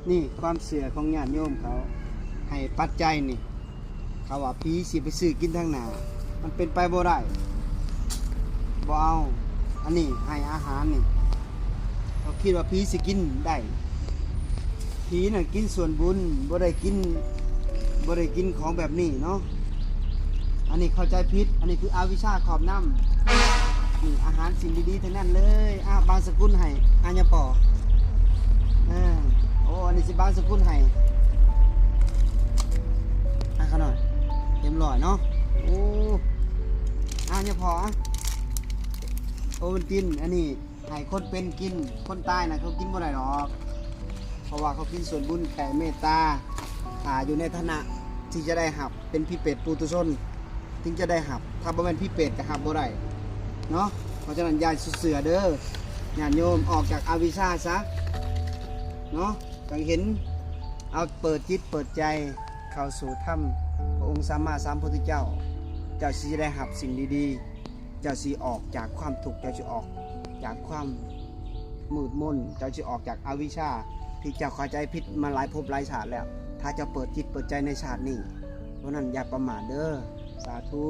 ນີ້ຄວາມເຊື່ອຂອງຍາດໂຍມເຂົາ ໃຫ້ປັດໄຈນີ້ ເຂົາວ່າຜີຊິໄປຊື້ກິນທາງໜ້າ ມັນເປັນໄປບໍ່ໄດ້ ບໍ່ເອົາ. ອັນນີ້ໃຫ້ອາຫານນີ້ ເຂົາຄິດວ່າຜີຊິກິນໄດ້ ຜີນັ້ນກິນສ່ວນບຸນ ບໍ່ໄດ້ກິນ ບໍ່ໄດ້ກິນຂອງແບບນີ້ເນາະ. ອັນນີ້ເຂົ້າໃຈຜິດ ອັນນີ້ຄືອະວິຊາຄອບນຳ. ນີ້ອາຫານສິ່ງດີໆທັງນັ້ນເລີຍ. ອ້າວ ບາງສະກຸນໃຫ້ ອາ ຍາພໍ່ ເອີ ໂອ້ ອັນນີ້ຊິບາງສະກຸນໃຫ້ ອາ ຂະນ້ອຍ ຮຽບຮ້ອຍເນາະ. ໂອ້ ອາ ຍາພໍ່ ອາ ໂອວັນຕິນ ອັນນີ້ໃຫ້ຄົນເປັນກິນ ຄົນຕາຍນະເຂົາກິນບໍ່ໄດ້ດອກ ເພາະວ່າເຂົາກິນສ່ວນບຸນແຜ່ເມດຕາ ຖ້າຢູ່ໃນຖານະທີ່ຈະໄດ້ຮັບ ເປັນຜີເປດປຸຖຸຊົນຈຶ່ງຈະໄດ້ຮັບ ຖ້າບໍ່ແມ່ນຜີເປດກໍຮັບບໍ່ໄດ້ເນາະ. ເພາະສະນັ້ນຢ່າຊິເຊື່ອເດີຍາດໂຍມ ອອກຈາກອະວິຊາຊະເນາະ. ຈັ່ງເຫັນ ເອົາເປີດຈິດເປີດໃຈເຂົ້າສູ່ທຳ ພະອົງສຳມາສຳພຸດທະເຈົ້າ ເຈົ້າຊິໄດ້ຮັບສິ່ງດີໆ ເຈົ້າຊິອອກຈາກຄວາມທຸກ ເຈົ້າຊິອອກຈາກຄວາມມືດມົນ ເຈົ້າຊິອອກຈາກອະວິຊາທີ່ເຈົ້າເຂົ້າໃຈຜິດມາຫຼາຍພົບຫຼາຍຊາດແລ້ວ ຖ້າເຈົ້າເປີດຈິດເປີດໃຈໃນຊາດນີ້. ເພາະນັ້ນຢ່າປະໝາດເດີ. ສາທຸ.